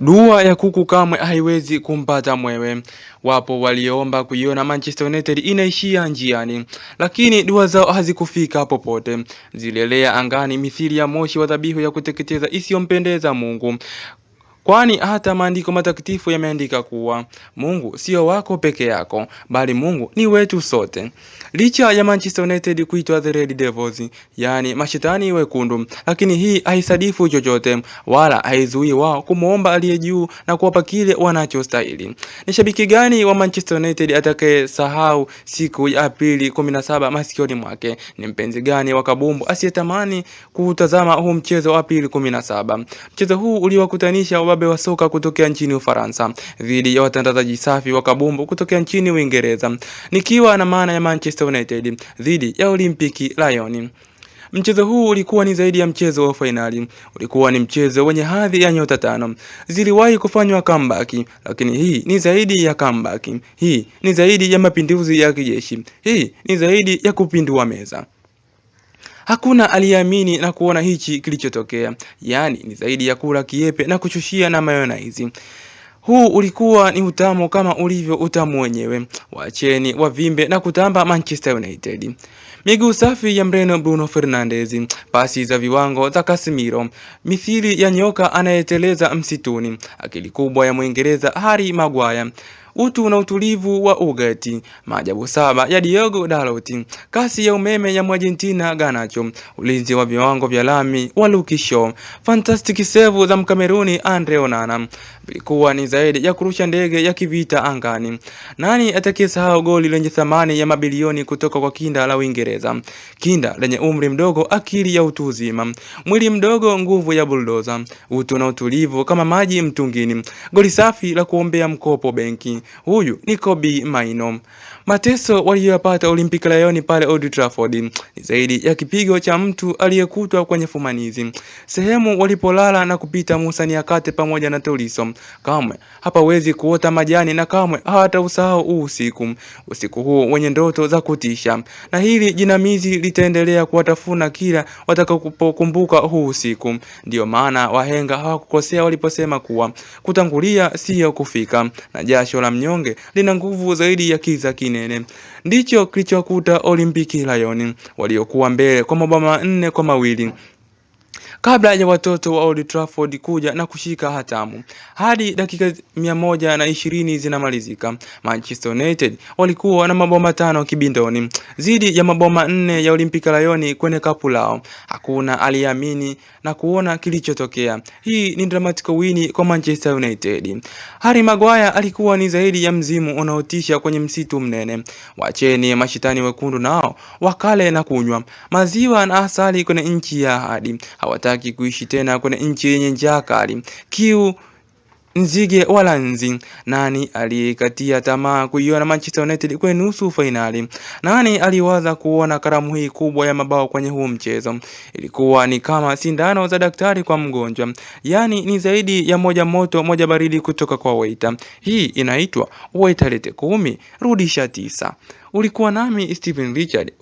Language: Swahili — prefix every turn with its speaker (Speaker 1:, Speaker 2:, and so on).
Speaker 1: Dua ya kuku kamwe haiwezi kumpata mwewe. Wapo waliomba kuiona Manchester United inaishia njiani, lakini dua zao hazikufika popote. Zilielea angani mithili ya moshi wa dhabihu ya kuteketeza isiyompendeza Mungu. Kwani hata maandiko matakatifu yameandika kuwa Mungu sio wako peke yako, bali Mungu ni wetu sote. Licha ya Manchester United kuitwa the Red Devils, yani mashetani wekundu, lakini hii haisadifu chochote wala haizuii wao kumwomba aliye juu na kuwapa kile wanachostahili. Ni shabiki gani wa Manchester United atakayesahau siku ya Aprili 17 masikioni mwake? Ni mpenzi gani wa kabumbu asiyetamani kuutazama huu mchezo wa Aprili 17? Mchezo huu uliwakutanisha wababe wa soka kutokea nchini Ufaransa dhidi ya watandazaji safi wa kabumbu kutokea nchini Uingereza, nikiwa na maana ya Manchester United dhidi ya Olympique Lyon. Mchezo huu ulikuwa ni zaidi ya mchezo wa fainali, ulikuwa ni mchezo wenye hadhi ya nyota tano. Ziliwahi kufanywa comeback, lakini hii ni zaidi ya comeback. Hii ni zaidi ya mapinduzi ya kijeshi. Hii ni zaidi ya kupindua meza. Hakuna aliyeamini na kuona hichi kilichotokea, yaani ni zaidi ya kula kiepe na kushushia na mayonaizi. Huu ulikuwa ni utamu kama ulivyo utamu wenyewe. Wacheni wavimbe na kutamba Manchester United. Miguu safi ya Mreno Bruno Fernandes, pasi za viwango za Casemiro, mithili ya nyoka anayeteleza msituni, akili kubwa ya Mwingereza Harry Maguire, utu na utulivu wa Ugarte, maajabu saba ya Diogo Dalot, kasi ya umeme ya Mwargentina Garnacho, ulinzi wa viwango vya lami wa Luke Shaw, fantastic save za Mkameruni Andre Onana. Vilikuwa ni zaidi ya kurusha ndege ya kivita angani. Nani atakayesahau goli lenye thamani ya mabilioni kutoka kwa kinda la Uingereza? Kinda lenye umri mdogo, akili ya utu uzima, mwili mdogo, nguvu ya buldoza, utu na utulivu kama maji mtungini, goli safi la kuombea mkopo benki. Huyu ni Kobbie Mainoo. Mateso waliyopata Olympique Lyon pale Old Trafford ni zaidi ya kipigo cha mtu aliyekutwa kwenye fumanizi. Sehemu walipolala na kupita Musa Niakate pamoja na Tolisso, kamwe hapawezi kuota majani na kamwe hawatausahau huu usiku, usiku huu wenye ndoto za kutisha, na hili jinamizi litaendelea kuwatafuna kila watakapokumbuka huu usiku. Ndiyo maana wahenga hawakukosea waliposema kuwa kutangulia siyo kufika, na jasho la mnyonge lina nguvu zaidi ya kiza kinene. Ndicho kilichokuta Olympique Lyon waliokuwa mbele kwa mabao 4-2 kabla ya watoto wa Old Trafford kuja na kushika hatamu. Hadi dakika 120 zinamalizika, Manchester United walikuwa na mabao 5 kibindoni dhidi ya mabao 4 ya Olympique Lyon kwenye kapu lao. Hakuna aliyeamini na kuona kilichotokea. Hii ni dramatic win kwa Manchester United. Harry Maguire alikuwa ni zaidi ya mzimu unaotisha kwenye msitu mnene. Wacheni mashetani wekundu nao wakale na kunywa maziwa na asali kwenye nchi ya ahadi. Hawataki kuishi tena kwenye nchi yenye njaa kali, kiu, nzige wala nzi. Nani aliyekatia tamaa kuiona Manchester United kwenye nusu fainali? Nani aliwaza kuona karamu hii kubwa ya mabao kwenye huu mchezo? Ilikuwa ni kama sindano za daktari kwa mgonjwa, yaani ni zaidi ya moja moto moja baridi kutoka kwa waiter. Hii inaitwa waiter lete 10 rudisha 9. Ulikuwa nami Stephen Richard.